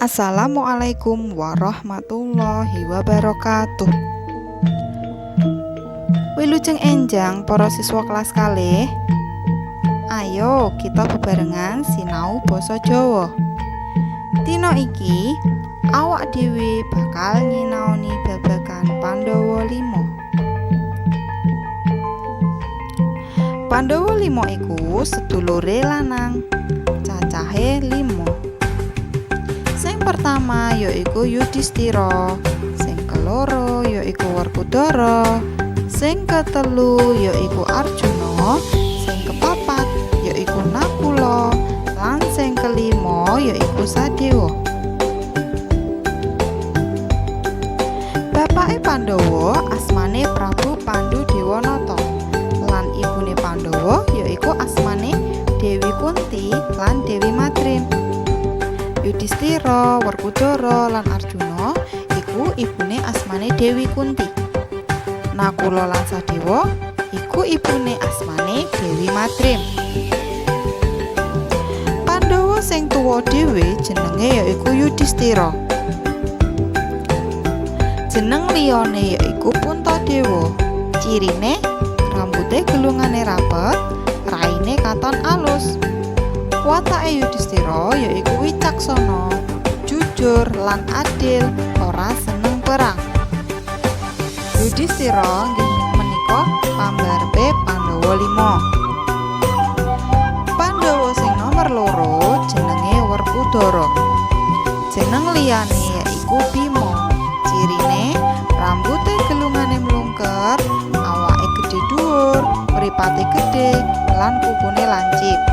Assalamualaikum warahmatullahi wabarakatuh. Wilujeng enjang para siswa kelas kalih. Ayo kita bebarengan sinau basa Jawa. Dina iki awak dhewe bakal nyinaoni babagan Pandhawa 5. Pandhawa 5 iku sedulure lanang, cacahe 5. Sing pertama yaiku Yudhistira, sing keloro yaiku Werkudara, sing ketelu yaiku Arjuna, sing kepapat yaiku Nakula, lan sing kelima yaiku Sadewa. Bapake Pandhawa asmane Prabu Pandu Dewanata lan ibune Pandhawa yaiku asmane Dewi Kunti lan Dewi Madrim. Yudhistira, Werkudara lan Arjuna iku ibune asmane Dewi Kunti. Nakula lan Sadewa iku ibune asmane Dewi Madrim. Pandhawa sing tuwa dhewe jenenge yaiku Yudhistira. Jeneng liyane yaiku Puntadewa. Cirine rambute gelungane rapet, raine katon alus. Watake Yudhistira yaiku wicaksana, jujur lan adil, ora seneng perang. Yudhistira nggih menika pambarepe Pandhawa 5. Pandhawa sing nomer 2 jenenge Werkudara. Jeneng liyane yaiku Bima. Cirine rambute gelungane mlungker, awake gedhe dhuwur, mripate gedhe lan kukune lancip.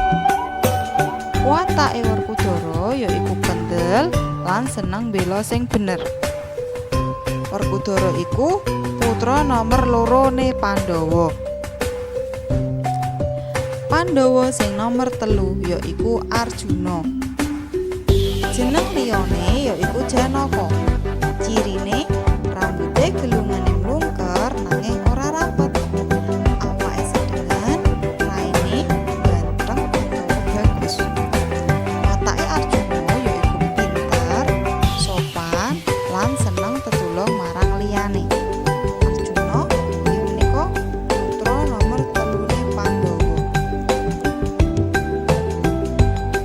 Watake Werkudara yaiku kendel lan seneng mbela sing bener. Werkudara iku putra nomer 2-ne Pandhawa. Pandhawa sing nomer 3 yaiku Arjuna. Jeneng liyane yaiku Janaka. Cirine rambute gelungane mlungker nanging ora rapet. Awake sedengan, raine ganteng utawa bagus. Watake Arjuna yaiku pinter, sopan, lan seneng tetulung marang liyane. Arjuna inggih menika putra nomer 3-ne Pandhawa.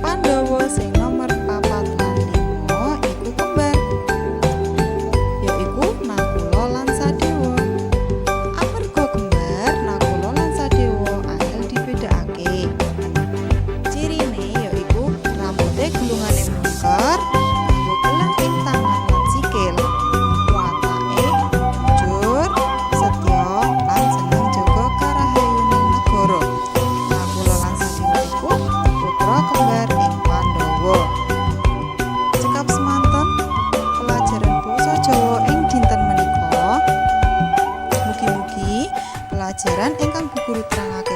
Pandhawa sing nomer 4 lan 5 iku kembar, yaiku Nakula lan Sadewa. Amarga kembar, Nakula lan Sadewa angel dibedakake. Cirine yaiku rambute gelungane mlungker, nganggo gelang ing tangan lan sikil. Watake jujur, setya lan seneng jaga karahayuning negara. Nakula lan Sadewa iku putra kembar ing Pandhawa. Cekap semanten pelajaran basa Jawa ing dinten menika. Mugi-mugi pelajaran ingkang Bu Guru terangake